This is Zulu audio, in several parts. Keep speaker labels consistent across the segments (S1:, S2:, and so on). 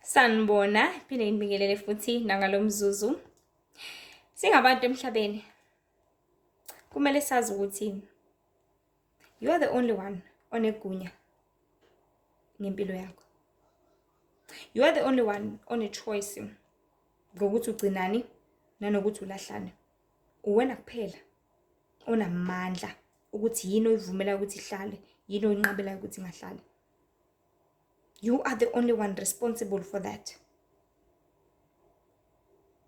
S1: Sanibona, phinde ngibingelele futhi nangalo mzuzu. Singabantu emhlabeni. Kumele sazi ukuthi you are the only one onegunya ngempilo yakho. You are the only one one choice ngokuthi ugcinani nanokuthi ulahlani. Uwena kuphela onamandla ukuthi yini oyivumela ukuthi ihlale, yini oyinqabelayo ukuthi ingahlali. You are the only one responsible for that.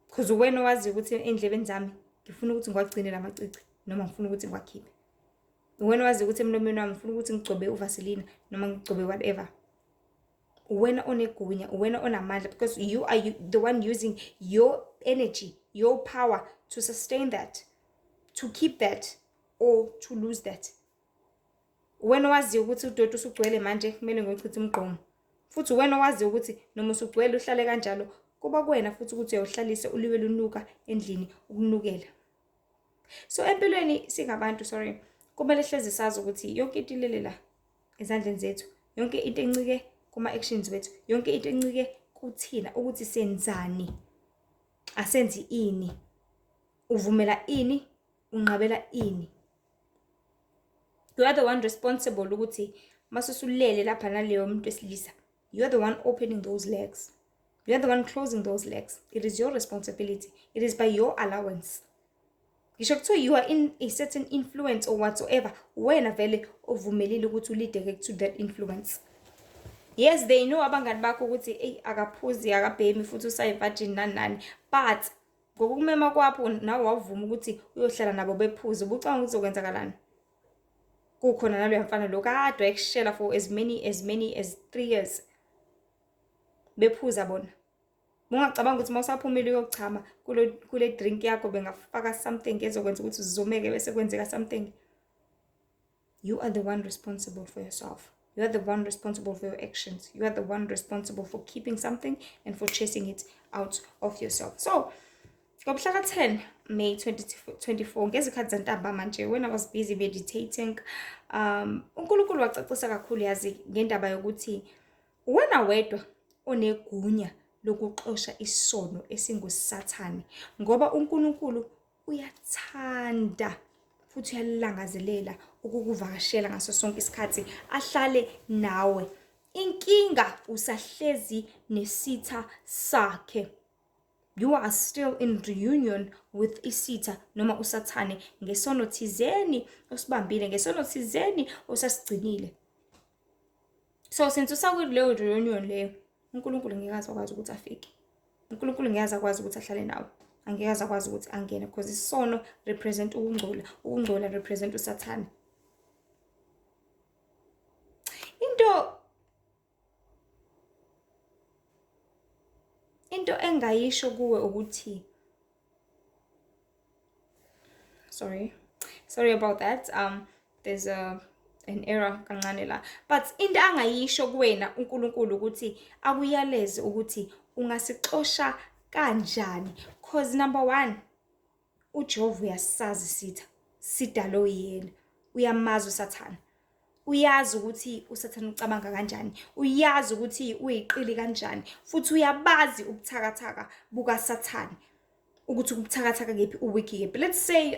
S1: Because uwena owazi ukuthi endlebeni zami ngifuna ukuthi ngiwagcine lamacici noma ngifuna ukuthi ngiwakhiphe. Uwena owazi ukuthi emlomeni wami ngifuna ukuthi ngigcobe uvaselina noma ngigcobe whatever. Uwena onegunya, uwena onamandla because you are the one using your energy, your power to sustain that, to keep that or to lose that. Uwena owaziyo ukuthi udoti usugcwele manje kumele ngiyochitha umgqomo. Futhi uwena owaziyo ukuthi noma usugcwele uhlale kanjalo kuba kuwena futhi ukuthi uyawuhlalisa uliwe lunuka endlini ukunukela. So empilweni singabantu sorry kumele hlezi sazi ukuthi yonke into ilele la ezandleni zethu yonke into encike kuma-actions wethu yonke into encike kuthina ukuthi senzani asenzi ini uvumela ini unqabela ini You are the one responsible ukuthi masusulele lapha naleyo muntu wesilisa. You are the one opening those legs. You are the one closing those legs. It is your responsibility. It is by your allowance. Ngisho kuthiwa you are in a certain influence or whatsoever, wena vele ovumelile ukuthi ulideke to that influence. Yes, they know abangani bakho ukuthi eyi akaphuzi akabhemi futhi usayi-virgin nani nani, but Ngokukumema kwakho nawe wavuma ukuthi uyohlala nabo bephuze, ubucabanga ukuthi kuzokwenzakalani? Kukhona naloya mfana lo kade wayekushela for as many as 3 years bephuza bona. Ungacabanga ukuthi uma usaphumile uyochama kule drink yakho bengafaka something ezokwenza ukuthi uzumeke bese kwenzeka something. You are the one responsible for yourself. You are the one responsible for your actions. You are the one responsible for keeping something and for chasing it out of yourself. So, ngomhla ka-10 May 2024 ngezikhathi zantambama nje when I was busy meditating, uNkulunkulu wacacisa kakhulu yazi ngendaba yokuthi wena wedwa onegunya lokuxosha isono esinguSathane ngoba uNkulunkulu uyathanda futhi uyalilangazelela ukukuvakashela ngaso sonke isikhathi ahlale nawe. Inkinga usahlezi nesitha sakhe. You are still in reunion with isitha noma uSathane ngesono thizeni osibambile, ngesono thizeni osasigcinile. So since usakuleyo reunion leyo, uNkulunkulu ngeke aze akwazi ukuthi afike. uNkulunkulu ngeke aze akwazi ukuthi ahlale nawe. Angeke aze akwazi ukuthi angene because isono represent ukungcola, ukungcola represent uSathane. Into engayisho kuwe ukuthi sorry, sorry about that, there's a an error kancane la, but into angayisho kuwena uNkulunkulu ukuthi akuyaleze ukuthi ungasixosha kanjani, cause number one, uJehova uyasazi isitha sidalwe yena, uyamazi uSathane, uyazi ukuthi uSathane ucabanga kanjani, uyazi ukuthi uyiqili kanjani, futhi uyabazi ubuthakathaka bukaSathane ukuthi ubuthakathaka kephi, uweak kephi. Let's say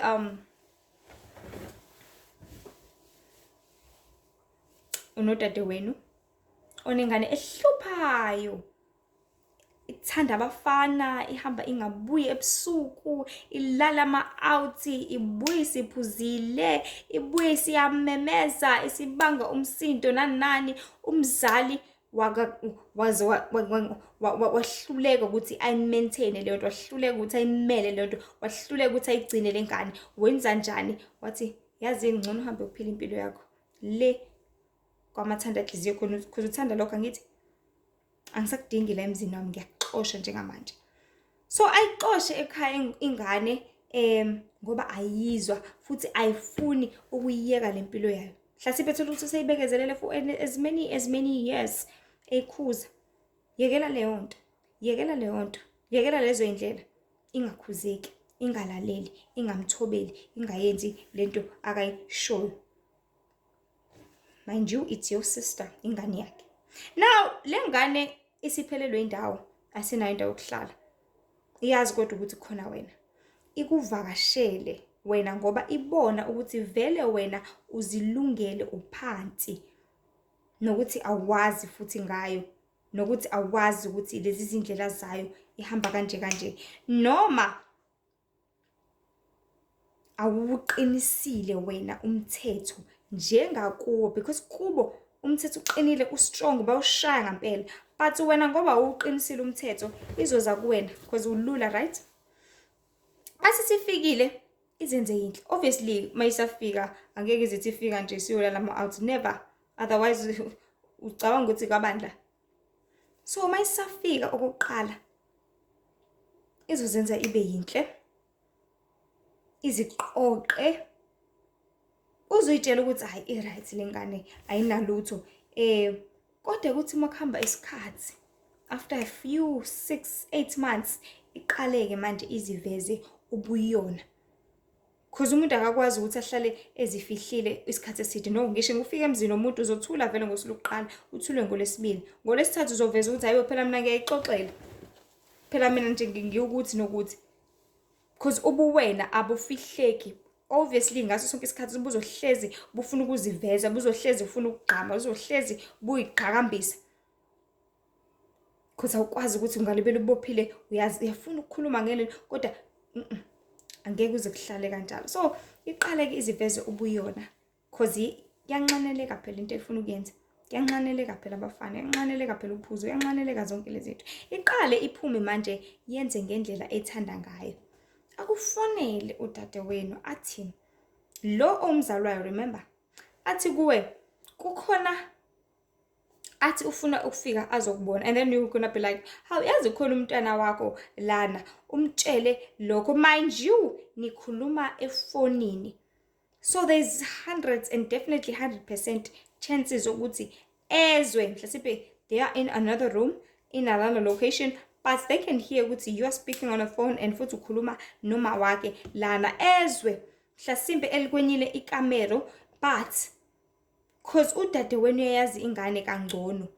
S1: unodadewenu onengane ehluphayo, ithanda abafana, ihamba ingabuyi ebusuku, ilala ama-out, ibuye isiphuzile, ibuye isiyamemeza, isibanga umsindo nani nani. Umzali waze wahluleka ukuthi ayi-maintain leyo nto, wahluleka ukuthi ayimele leyo nto, wahluleka ukuthi ayigcine le ngane. Wenza njani? Wathi, yazini, ngcono uhambe uphile impilo yakho le kwamathanda nhliziyo khona, cause uthanda lokho, angithi angisakudingi la emzini wami, ngiyakuxosha njengamanje. So ayixoshe ekhaya ingane ngoba ayizwa futhi ayifuni ukuyiyeka le mpilo yayo. Mhlasimpe thola ukuthi useyibekezelele for as many years eyikhuza, yekela leyo nto, yekela leyo nto, yekela lezo yindlela, ingakhuzeki, ingalaleli, ingamthobeli, ingayenzi lento akayishoyo. Mind you, it's your sister, ingane yakhe. Now le ngane Isiphelelwe indawo, asenayo indawo yokuhlala. Iyazi kodwa ukuthi khona wena. Ikuvakashele wena ngoba ibona ukuthi vele wena uzilungele uphansi nokuthi awazi futhi ngayo nokuthi awazi ukuthi lezi zindlela zayo ihamba kanje kanje noma awuwuqinisile wena umthetho njengakuwo because kubo umthetho uqinile u-strong bawushaya ngampela but wena ngoba uwuqinisile umthetho izoza kuwena because ulula, right? Base sifikile izenze yinhle. Obviously mayisafika angeke izithi ifika nje siyolala ama-out, never, otherwise ucabanga ukuthi kwabandla. So mayisafika okokuqala izozenza ibe yinhle, iziqoqe, uzoyitshela ukuthi hayi i-right le ngane ayinalutho. Kodwa kuthi uma kuhamba isikhathi, after a few 6 8 months, iqaleke manje iziveze ubuyona. Cause umuntu akakwazi ukuthi ahlale ezifihlile isikhathi eside. No, ngisho ngifika emzini womuntu uzothula vele ngosuku lokuqala, uthule ngolwesibili. Ngolwesithathu uzoveza ukuthi hayibo phela mina ngiyayixoxela. Phela mina nje ngiwukuthi nokuthi. Cause ubuwena abufihleki. Obviously ngaso sonke isikhathi buzohlezi bufuna ukuziveza, buzohlezi ufuna ukugqama, buzohlezi buyiqhakambisa. Cause awukwazi ukuthi ungalibele ubophile, uyazi uyafuna ukukhuluma ngele kodwa angeke uze kuhlale kanjalo. So iqale-ke iziveze ubuyona cause kuyanxaneleka phela into efuna ukuyenza. Kuyanxaneleka phela abafana, kuyanxaneleka phela uphuzo, kuyanxaneleka zonke lezi zinto. Iqale iphume manje yenze ngendlela ethanda ngayo. Akufonele udadewenu athi lo omzalwayo, remember, athi kuwe kukhona athi ufuna ukufika azokubona, and then you're gonna be like, hawu yazi khona umntwana wakho lana, umtshele lokho. Mind you, nikhuluma efonini, so there's hundreds and definitely 100% chances ukuthi ezwe. Mhlasimpe they are in another room, in another location, but they can hear ukuthi you are speaking on a phone and futhi ukhuluma noma wakhe lana, ezwe mhlasimpe elikwenyile ikamero. But cause udadewenu uyayazi ingane kangcono,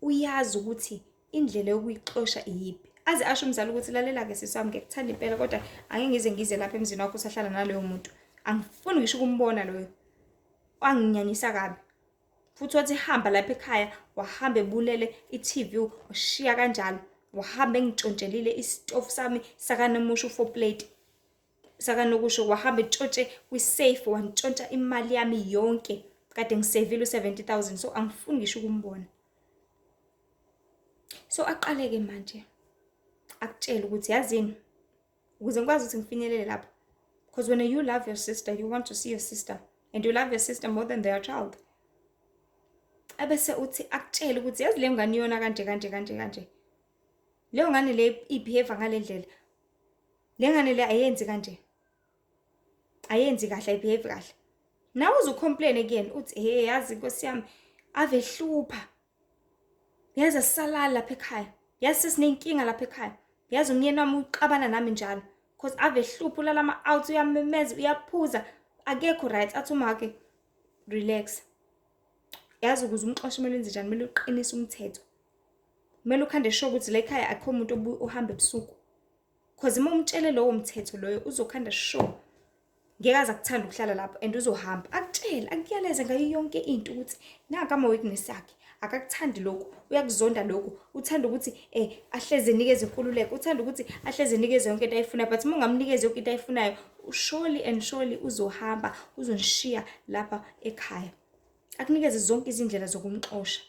S1: uyazi ukuthi indlela yokuyixosha iyiphi. Aze asho umzali ukuthi lalela-ke sisi wami, ngiyakuthanda impela kodwa angeke ngize ngize lapha emzini wakho usahlala naloyo muntu. Angifuni ngisho ukumbona loyo. Wanginyanyisa kabi. Futhi wathi hamba lapha ekhaya, wahamba ebulele i-TV, washiya kanjalo. Wahamba engitshontshelile isitofu sami sakanomusho u-4 plate. Sakanokusho wahamba etshontshe kwi-safe, wantshontsha imali yami yonke. Kade ngisevile u-70,000, so angifuni ngisho ukumbona. So aqaleke manje akutshele ukuthi yazini ukuze ngikwazi ukuthi ngifinyelele lapho. Because when you love your sister, you want to see your sister and you love your sister more than their child. Ebese uthi akutshele ukuthi yazi le ngane iyona kanje kanje kanje kanje. Leyo ngane le i-behave ngale ndlela. Le ngane le ayenzi kanje. Ayenzi kahle, ayi-behave kahle. Nawe uzu-complain kuyena uthi hey yazi Nkosi yami ave hlupha. Yazi asisalali lapha ekhaya. Yazi sesinenkinga lapha ekhaya. Yazi umyeni wami uxabana nami njalo. Cause ave hlupha, ulala ama-out, uyamemeza, uyaphuza, akekho right. Athi umake relax. Yazi ukuze umxoshe kumele wenze njani? Kumele uqinise umthetho. Kumele ukhande sure ukuthi la ekhaya akukho umuntu ohamba ebusuku. Cause uma umtshele lowo mthetho loyo uzokhanda sure ngeke aze akuthanda ukuhlala lapho and uzohamba. Akutshele, akuyaleze ngayo yonke into ukuthi nanka ama-weakness akhe, akakuthandi lokhu, uyakuzonda lokhu, uthanda ukuthi ahleze enikeze inkululeko, uthanda ukuthi ahleze enikeze yonke into ayifunayo, but uma ungamnikezi yonke into ayifunayo, surely and surely uzohamba, uzonishiya lapha ekhaya. Akunikeze zonke izindlela zokumxosha.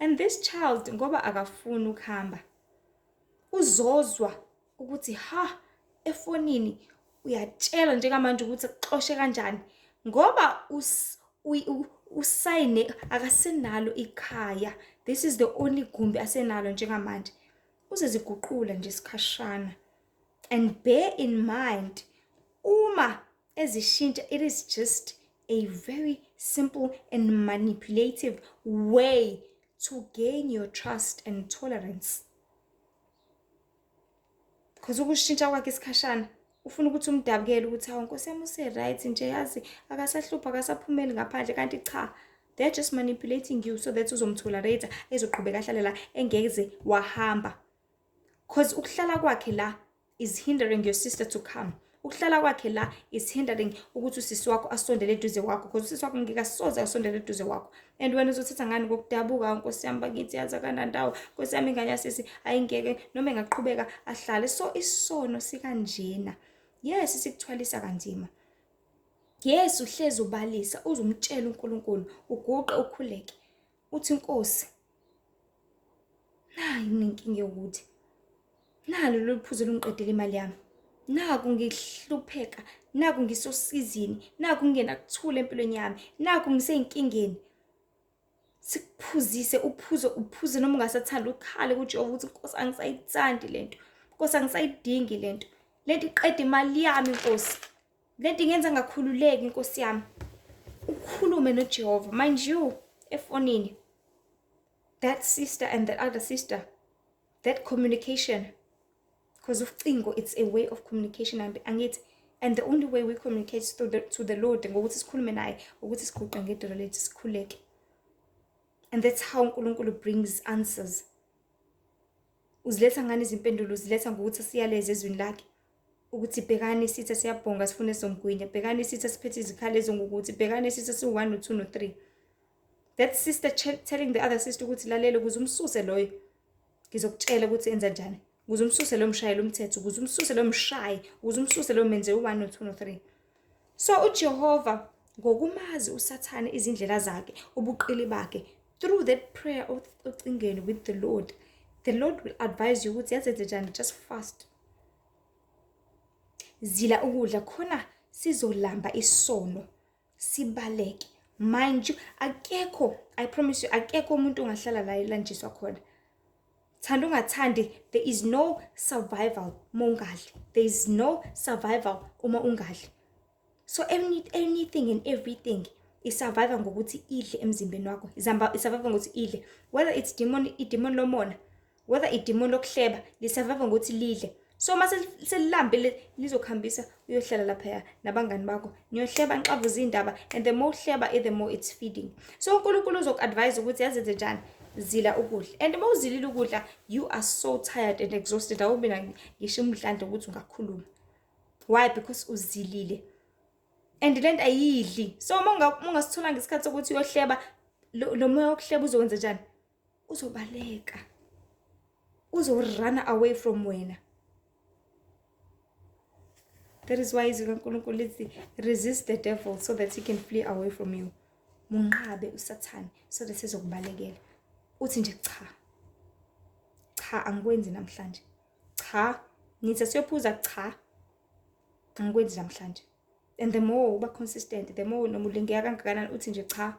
S1: And this child ngoba akafuni ukuhamba, uzozwa ukuthi ha efonini uyatshela njengamanje ukuthi kuxoshe kanjani ngoba usayine akasenalo ikhaya. This is the only gumbi asenalo njengamanje. Uzeziguqula nje isikhashana. And bear in mind, uma ezishintsha, it is just a very simple and manipulative way to gain your trust and tolerance. Because ukushintsha kwakhe isikhashana Ufuna ukuthi umdabukele ukuthi, "Hawu Nkosi yami, use-right nje, yazi akasahluphi, akasaphumeli ngaphandle," kanti cha, they're just manipulating you so that uzomtolerate, ezoqhubeka ahlale la, engeze wahamba, 'cause ukuhlala kwakhe la is hindering your sister to come. Ukuhlala kwakhe la is hindering ukuthi usisi wakho asondele eduze kwakho, because usisi wakho ngeke asoze asondele eduze kwakho. And wena uzothatha ngani? Ngokudabuka, "Nkosi yami bakithi, yazi akanandawo, Nkosi yami, ingane yasisi ayingeke noma engaqhubeka ahlale." So isono sikanjena, yes, sikuthwalisa kanzima. Yes, uhlezi ubalisa, uzumtshela uNkulunkulu, uguqe, ukhuleke, uthi, "Nkosi, nayi nginenkinga yokuthi nalo lolu phuzo lungiqedela imali yami, naku ngihlupheka, naku ngisosizini, naku ngingenakuthula empilweni yami, naku ngisey'nkingeni." Sikuphuzise, uphuze, uphuze noma ungasathandi, ukhale kuJehova ukuthi, "Nkosi, angisayithandi lento. Nkosi, angisayidingi lento. Lento iqeda imali yami. Nkosi, lento ingenza ngakhululeki. Nkosi yami." Ukhulume noJehova. Mind you, efonini, that sister and that other sister, that communication, because ucingo, it's a way of communication, angithi? And the only way we communicate to the Lord ngokuthi sikhulume naye, ukuthi siguqe ngedolo lethu, sikhuleke. And that's how uNkulunkulu brings answers. Uziletha ngani izimpendulo? Uziletha ngokuthi siyaleze ezwini lakhe ukuthi, "Bhekani, isitha siyabhonga, sifune somgwinya. Bhekani, isitha siphethe izikhali ezingukuthi. Bhekani, isitha siwu-1, no-2, no-3." That sister telling the other sister ukuthi, "Lalela, ukuze umsuse loyo, ngizokutshela ukuthi enza njani. Ukuze umsuse loyo, mshayela umthetho. Ukuze umsuse loyo, mshaye. Ukuze umsuse loyo, menze u-1, no-2, no-3." So uJehova, ngokumazi uSathane, izindlela zakhe, ubuqili bakhe, through that prayer ocingweni with the Lord, the Lord will advise you ukuthi, "Yazenze njani? Just fast, zila ukudla, khona sizolamba isono, sibaleke." Mind you, akekho, I promise you, akekho umuntu ongahlala la elanjiswa khona. Thanda ungathandi, there is no survival uma ungadli. There is no survival uma ungadli. So anything and everything isurvive ngokuthi idle emzimbeni wakho. Izamba isurvive ngokuthi idle, whether it's demon, idemon lomona, whether idemon lokuhleba, lisurvive ngokuthi lidle. So uma selilambile, lizokuhambisa uyohlala laphaya nabangani bakho, niyohleba, nixavuze iy'ndaba. And the more uhleba, the more it's feeding. So uNkulunkulu uzoku-advise ukuthi, "Yazenze njani? Zila ukudla." And uma uzilile ukudla, you are so tired and exhausted, awubi ngisho umdlandla ukuthi ungakhuluma. Why? Because uzilile and lento ayidli. So uma ungasitholanga isikhathi sokuthi uyohleba, lo moya wokuhleba uzokwenza njani? Uzobaleka, uzorun away from wena. That is why izwi kaNkulunkulu lithi, "Resist the devil so that he can flee away from you." Munqabe uSathane so that ezokubalekela. Uthi nje, "Cha, cha, angikwenzi namhlanje. Cha, ngithi siyophuza. Cha, angikwenzi namhlanje." And the more uba consistent, the more noma ulingeka kangakanani, uthi nje, "Cha,"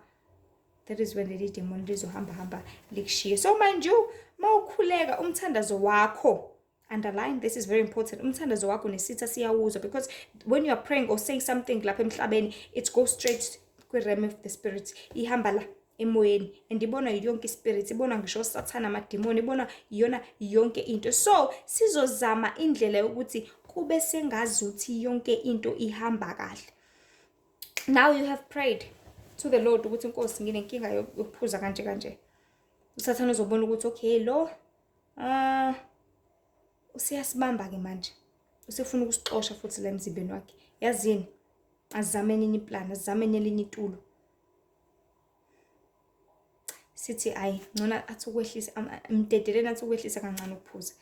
S1: that is when leli demon lizohamba hamba likushiye. So mind you, mawukhuleka, umthandazo wakho, underline, this is very important, umthandazo wakho nesitha siyawuzwa, because when you are praying or saying something lapha emhlabeni, it goes straight kwi-realm of the spirit. Ihamba la emoyeni and ibona yonke ispirit, ibona ngisho uSathana, amadimoni, ibona iyona yonke into. So sizozama indlela yokuthi kube sengazuthi yonke into ihamba kahle. Now you have prayed to the Lord ukuthi, "Inkosi, nginenkinga yokuphuza kanje kanje." USathane uzobona ukuthi, okay, lo usiyasibamba ke manje, usefuna ukusixosha futhi la emzimbeni wakhe. Yazini, azame enye iplan, azame elinye itulo. Sithi ayi, ngcono athi ukwehlisa, mdedeleni athi ukwehlisa kancane ukuphuza.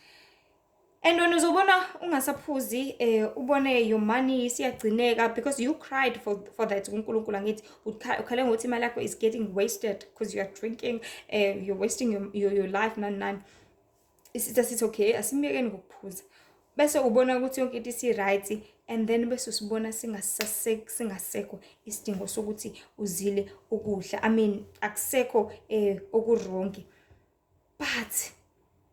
S1: And wena uzobona ungasaphuzi, ubone your money isiyagcineka, because you cried for that kuNkulunkulu, angithi? Ukhale ngokuthi imali yakho is getting wasted because you are drinking, you're wasting your life, nani nani. Isitha sithi, "Okay, asimyekeni ngokuphuza." Bese ubona ukuthi yonke into isi-right, and then bese usibona singasekho isidingo sokuthi uzile ukudla. I mean, akusekho okuwrong, but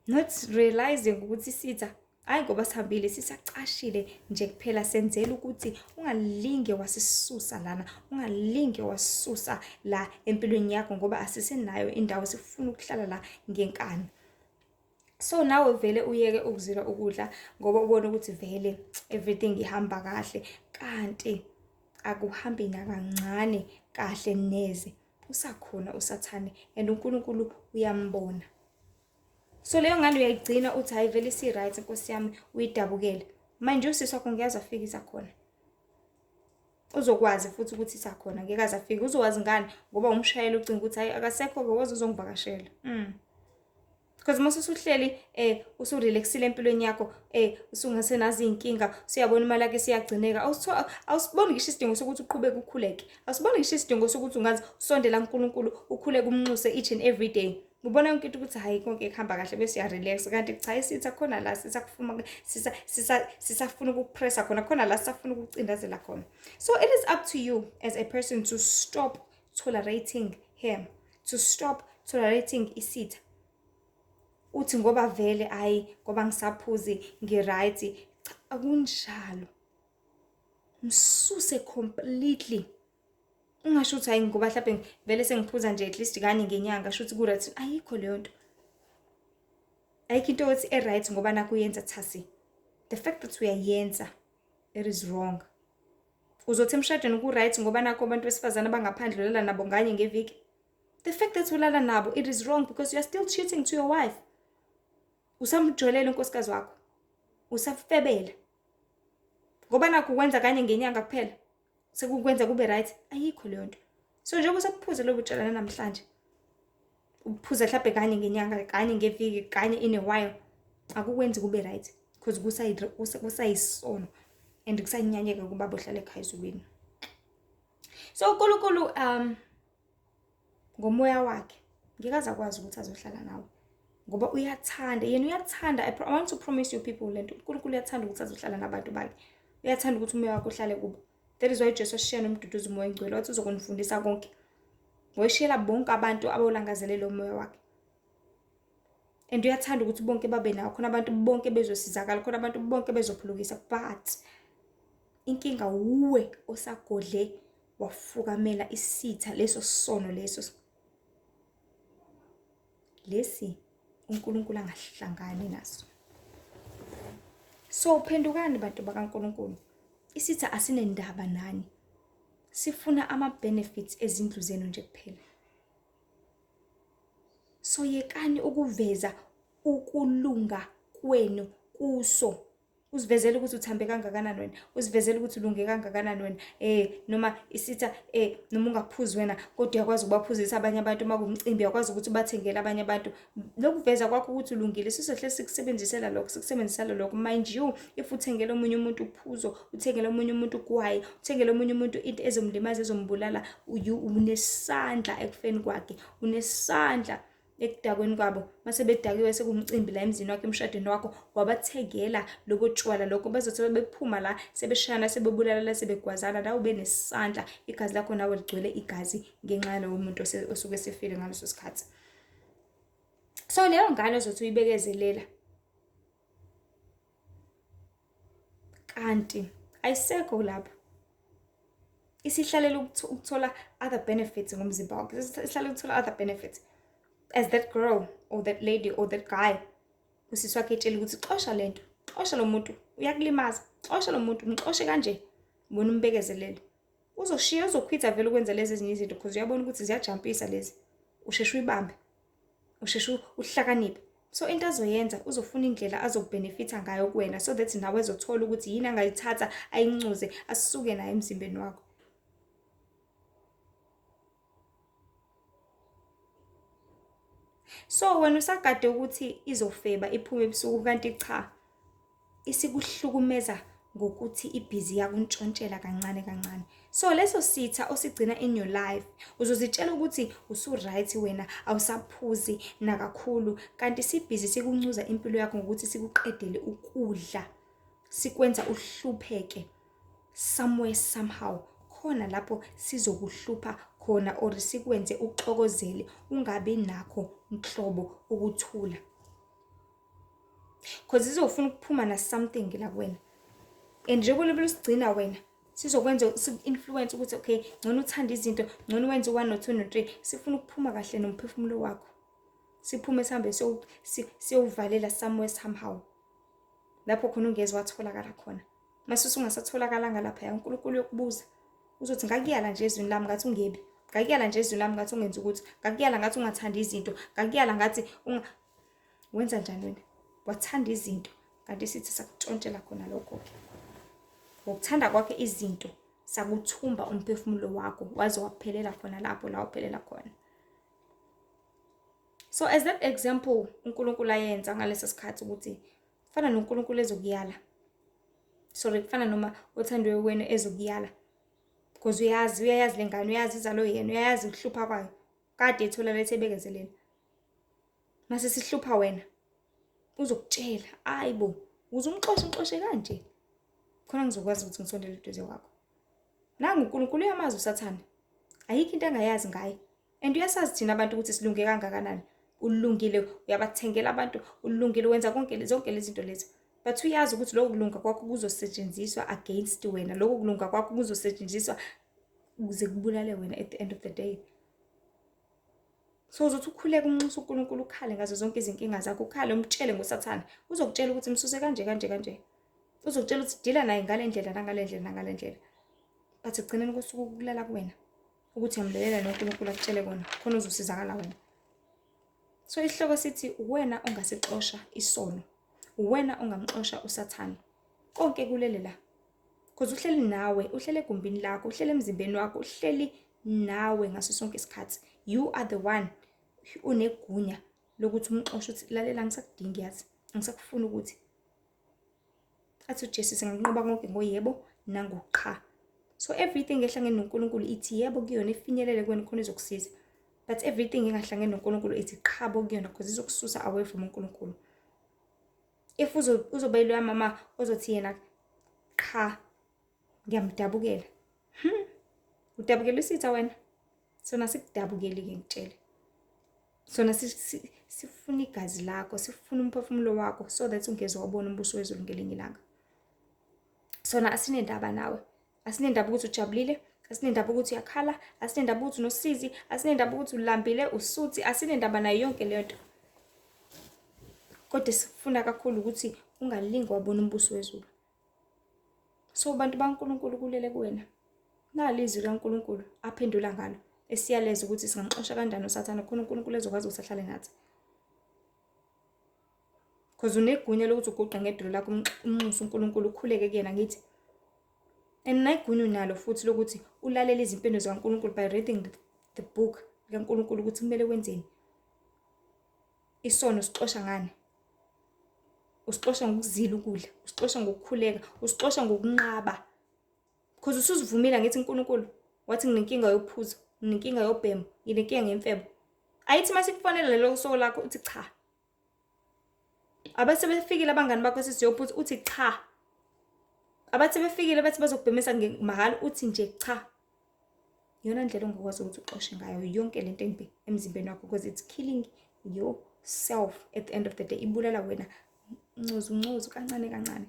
S1: not realizing ukuthi isitha, hhayi ngoba sihambile, sisacashile nje kuphela, senzela ukuthi ungalinge wasisusa lana, ungalinge wasisusa la empilweni yakho, ngoba asisenayo indawo, sifuna ukuhlala la ngenkani. So nawe vele uyeke ukuzila ukudla ngoba ubona ukuthi vele everything ihamba kahle, kanti akuhambi nakancane kahle neze. Usakhona uSathane and uNkulunkulu uyambona. So leyo ngane uyayigcina uthi hayi vele isi-right nkosi yami, uyidabukele. Manje usisi wakho ngeke aze afike isakhona. Uzokwazi futhi ukuthi isakhona, ngeke aze afike. Uzowazi ngani? Ngoba umshayela ucingo ukuthi hayi akasekho-ke, woza uzongivakashela. Because uma usuhleli usurelaxile empilweni yakho, usungasenazo iy'nkinga, usuyabona imali yakho isiyagcineka, awusiboni ngisho isidingo sokuthi uqhubeke ukhuleke. Awusiboni ngisho isidingo sokuthi ungaze usondela kuNkulunkulu, ukhuleke umnxuse each and every day. Ubona yonke into ukuthi hhayi konke kuhamba kahle bese uyarelax, kanti cha isitha khona la sisakufuma, sisafuna ukukupressa khona, khona la sisafuna ukukucindezela khona. So it is up to you as a person to stop tolerating him, to stop tolerating isitha. Uthi ngoba vele ayi ngoba ngisaphuzi ngi-right, cha akunjalo. Msuse completely. Ungasho ukuthi hayi ngoba mhlawumbe vele sengiphuza nje at least kanye ngenyanga, sho ukuthi ku-right. Ayikho leyo nto. Ayikho into yokuthi e-right ngoba nakhu uyenza thasi. The fact that uyayenza, it is wrong. Uzothi emshadweni ku-right ngoba nakho abantu besifazane abangaphandle ulala nabo nganye ngeviki. The fact that ulala nabo, it is wrong because you are still cheating to your wife. Usamjolela unkosikazi wakho. Usafebela. Ngoba nakho ukwenza kanye ngenyanga kuphela. Sekukwenza kube right. Ayikho leyo nto. So njengoba usaphuza lobu tshwala namhlanje, uphuza mhlawumbe kanye ngenyanga, kanye ngeviki, kanye in a while, akukwenzi kube right because kusayisono and kusanyanyeka kubaba ohlala ekhaya ezulwini. So uNkulunkulu ngomoya wakhe ngeke aze akwazi ukuthi azohlala nawe ngoba uyathanda, yena uyathanda. I want to promise you people lento, uNkulunkulu uyathanda ukuthi azohlala nabantu bakhe, uyathanda ukuthi umoya wakhe uhlale kubo. That is why uJesu washiya nomduduzi umoya ongcwele, wathi uzokunifundisa konke. Wayeshiyela bonke abantu abawulangazelele umoya wakhe. And uyathanda ukuthi bonke babe nawo, khona abantu bonke bezosizakala, khona abantu bonke bezophulukisa. But inkinga wuwe osagodle wafukamela isitha leso sono leso. Lesi uNkulunkulu angahlangani naso. So phendukani bantu bakaNkulunkulu. Isitha asinendaba nani. Sifuna ama-benefits ezindlu zenu nje kuphela. So yekani ukuveza ukulunga kwenu kuso. Uzivezele ukuthi uthambe kangakanani wena, uzivezele ukuthi ulunge kangakanani wena. Noma isitha noma ungaphuzi wena kodwa uyakwazi ukubaphuzisa abanye abantu uma kuwumcimbi, uyakwazi ukuthi ubathengele abanye abantu. Lokuveza kwakho ukuthi ulungile sizohle sikusebenzisela lokho, sikusebenzisela lokho. Mind you, if uthengele omunye umuntu uphuzo, uthengele omunye umuntu ugwayi, uthengele omunye umuntu into ezomlimaza, ezombulala, unesandla ekufeni kwakhe, unesandla ekudakweni kwabo. Mase bedakiwe sekuwumcimbi la emzini wakho, emshadweni wakho, wabathengela lobo tshwala lokho, bazothi bephuma la sebeshayana, sebebulala, sebegwazana, la ube nesandla, igazi lakho nawe ligcwele igazi ngenxa yalowo muntu osuke esefile ngaleso sikhathi. So leyo ngane ozothi uyibekezelela kanti ayisekho lapho, isihlalela ukuthola other benefits ngomzimba wakho, isihlalela ukuthola other benefits as that girl or that lady or that guy. Usisi wakhe etshela ukuthi xosha lento, xosha lo muntu, uyakulimaza, xosha lo muntu, mxoshe kanje, bona umbekezelele. Uzoshiya, uzokhwitha vele ukwenza lezi ezinye izinto because uyabona ukuthi ziyajampisa lezi. Usheshe uyibambe, usheshe uhlakaniphe. So into azoyenza, uzofuna indlela azokubenefitha ngayo kuwena so that nawe ezothola ukuthi yini angayithatha ayincuze asuke nayo emzimbeni wakho. So wena usagade ukuthi izofeba iphume ebusuku, kanti cha, isikuhlukumeza ngokuthi ibhizi yakuntshontshela kancane kancane. So leso sitha osigcina in your life, uzozitshela ukuthi usu-right wena, awusaphuzi nakakhulu, kanti sibhizi sikuncuza impilo yakho ngokuthi sikuqedele ukudla, sikwenza uhlupheke somewhere somehow. Khona lapho sizokuhlupha khona or sikwenze uxokozele, ungabi nakho nhlobo ukuthula. Cause izofuna ukuphuma na something la kuwena. And njengoba ulibele usigcina wena, sizokwenza siku-influence ukuthi okay, ngcono uthande izinto, ngcono wenze u-1 no-2 no-3. Sifuna ukuphuma kahle nomphefumulo wakho. Siphume sihambe siyowuvalela somewhere somehow. Lapho khona ungeze watholakala khona. Mase usungasatholakalanga laphaya, uNkulunkulu uyokubuza. Uzothi ngakuyala nje ezwini lami ngathi ungebi. Ngakuyala nje ezwini lami ngathi ungenzi ukuthi. Ngakuyala ngathi ungathandi izinto. Ngakuyala ngathi unga wenza njani wena? Wathanda izinto. Kanti sithi sakutshontshela khona lokho-ke. Ngokuthanda kwakhe izinto sakuthumba umphefumulo wakho waze waphelela khona lapho la uphelela khona. So as that example uNkulunkulu ayenza ngaleso sikhathi ukuthi kufana noNkulunkulu ezokuyala. Sorry, kufana noma othandiwe wena ezokuyala. Because uyazi, uyayazi le ngane, uyazi izalo yena, uyayazi ukuhlupha kwayo. Kade ethola lethe ebekezelela. Mase sihlupha wena. Uzokutshela, ayi bo, uze umxoshe umxoshe kanje. Khona ngizokwazi ukuthi ngisondele eduze kwakho. Nangu uNkulunkulu uyamazi uSathane. Ayikho into angayazi ngaye. And uyasazi thina abantu ukuthi silunge kangakanani. Ulungile, uyabathengela abantu, ulungile wenza konke zonke lezi zinto lezi. But uyazi ukuthi lokho kulunga kwakho kuzosetshenziswa against wena. Lokho kulunga kwakho kuzosetshenziswa ukuze kubulale wena at the end of the day. So uzothi ukhuleka unxusa uNkulunkulu ukhale ngazo zonke izinkinga zakho, ukhale umtshele ngoSathane. Uzokutshela ukuthi msuse kanje kanje kanje. Uzokutshela ukuthi dila naye ngale ndlela nangale ndlela nangale ndlela. But ekugcineni kosuku kulala kuwena ukuthi uyamlalela noNkulunkulu akutshele kona khona uzosizakala wena. So isihloko sithi uwena ongasixosha isono, uwena ongamxosha uSathane. Konke kulele la. Because uhleli nawe, uhleli egumbini lakho, uhleli emzimbeni wakho, uhleli nawe ngaso sonke isikhathi. You are the one onegunya lokuthi umxoshe uthi lalela angisakudingi yazi, angisakufuni ukuthi. Athi uJesu singanqoba konke ngoyebo nangoqha. So everything ehlangene noNkulunkulu ithi yebo kuyona ifinyelele kuwena khona izokusiza. But everything engahlangene noNkulunkulu ithi qhabo kuyona because izokususa away from uNkulunkulu. If uzoba yiloya mama ozothi yena qha ngiyamdabukela. Udabukela isitha wena. Sona sikudabukeli ke ngitshele. Sona sifuna igazi lakho, sifuna umphefumulo wakho so that ungeze wabona umbuso wezulu ngelinye ilanga. Sona asinendaba nawe. Asinendaba ukuthi ujabulile, asinendaba ukuthi uyakhala, asinendaba ukuthi unosizi, asinendaba ukuthi ulambile, usuthi, asinendaba nayo yonke leyo nto. Kodwa sifuna kakhulu ukuthi ungalingi wabona umbuso wezulu. So bantu baNkulunkulu kulele kuwena. Nali izwi likaNkulunkulu aphendula ngalo esiyaleza ukuthi singamxosha kanjani uSathane khona uNkulunkulu ezokwazi ukuthi ahlale nathi. Because unegunya lokuthi uguqe ngedolo lakho umnxuse uNkulunkulu ukhuleke kuyena ngithi. And nayigunya unalo futhi lokuthi ulalele izimpendulo zikaNkulunkulu by reading the book likaNkulunkulu ukuthi kumele wenzeni. Isono sixosha ngani? Usixosha ngokuzila ukudla, usixosha ngokukhuleka, usixosha ngokunqaba. Because usuzivumile ngithi uNkulunkulu wathi nginenkinga yophuzo, nginenkinga yobhemo, nginenkinga ngemfebo. Ayithi mase kufonela lelo soko lakho uthi cha. Abathi befikile abangani bakho sesiyophuza uthi cha. Abathi befikile bathi bazokubhemisa mahhala uthi nje cha. Iyona ndlela ongakwazi ukuthi uxoshe ngayo yonke lento embi emzimbeni wakho because it's killing yourself at the end of the day. Ibulala wena ncozu ncozu kancane kancane.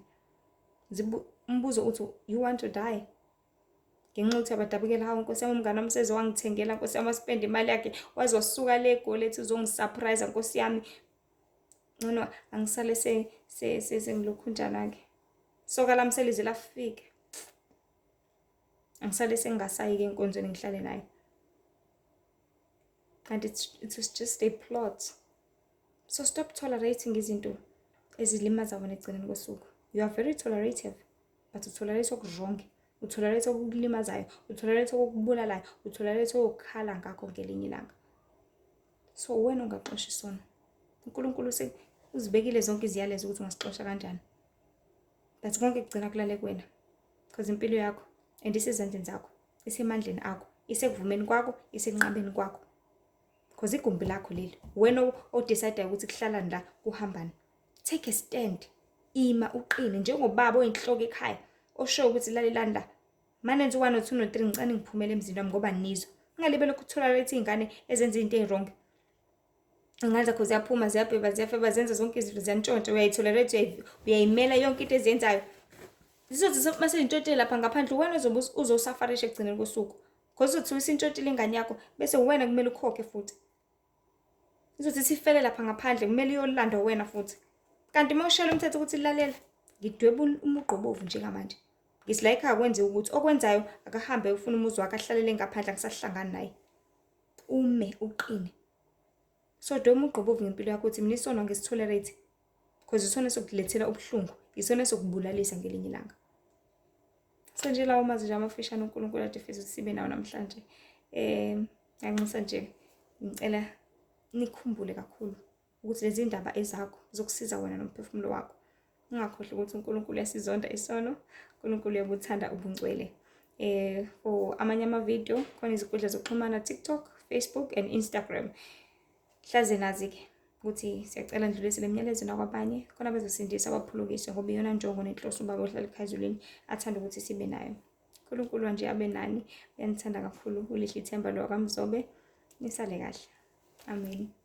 S1: Umbuzo uthi you want to die? Ngenxa yokuthi abadabukela, hawu nkosi yami umngane wami seze wangithengela nkosi yami waspenda imali yakhe waze wasuka le Egoli ethi uzongisurprise nkosi yami. Ngcono angisale sengilokhunjana-ke. Soka lami selize lafika. Angisale sengingasayi-ke enkonzweni ngihlale naye. Kanti it was just a plot. So stop tolerating izinto ezilimaza wena ekugcineni kosuku. You are very tolerative, but utolerate oku-wrong, utolerate okukulimazayo, utolerate okukubulalayo, utolerate okukhala ngakho ngelinye ilanga. So wena ungaxosha isono. uNkulunkulu uzibekile zonke iziyalezo ukuthi ungasixosha kanjani. But konke kugcina kulale kuwena. Because impilo yakho and isezandleni zakho, isemandleni akho, isekuvumeni kwakho, isenqabeni kwakho. Because igumbi lakho leli, wena odecide ukuthi kuhlalani la, kuhambani. Take a stand. Ima uqine njengobaba oyinhloko ekhaya oshoyo ukuthi lalelani la. Manenze u-1 no 2 no 3 ngicane ngiphumele emzini wami ngoba nizwa. Ungalibe lokhu tolerate iy'ngane ezenza izinto ey'wrong. Iy'ngane zakho ziyaphuma, ziyabheba, ziyafeba, zenza zonke izinto, ziyantshontsha, uyayitolerate, uyayimela yonke into eziyenzayo. Zizothi mase zintshontshile lapha ngaphandle wena uzobe uzosafarisha ekugcineni kosuku. Because uzothi usintshontshile ingane yakho bese wena kumele ukhokhe futhi. Izothi sifele lapha ngaphandle kumele iyolandwa wena futhi. Kanti uma ushayela umthetho ukuthi lalela, ngidweba umugqa obovu njengamanje. Ngithi la ekhaya kwenziwa ukuthi okwenzayo akahambe ufuna umuzi wakhe ahlalele ngaphandle angisahlangani naye. Ume uqine. So dweba umugqa obovu ngempilo yakho ukuthi mina isono angisitolerate. Because isona sokulethela ubuhlungu, isona sokubulalisa ngelinye ilanga. So nje lawo mazwi nje amafishane uNkulunkulu ade efisa ukuthi sibe nawo namhlanje. Eh ngiyanxusa nje ngicela nikhumbule kakhulu ukuthi lezi ndaba ezakho zokusiza wena nomphefumulo wakho. Ungakhohlwa ukuthi uNkulunkulu uyasizonda isono, uNkulunkulu uyabuthanda ubungcwele. Eh for amanye ama-video khona izinkundla zokuxhumana TikTok, Facebook and Instagram. Hlaze nazi-ke ukuthi siyacela ndlulise le myalezo nakwabanye khona bezosindisa baphulukiswe ngoba iyona njongo nenhloso ubaba ohlala ekhaya ezulwini athanda ukuthi sibe nayo. uNkulunkulu nje abe nani, uyanithanda kakhulu, ulihle ithemba lwakamzobe. Nisale kahle. Amen.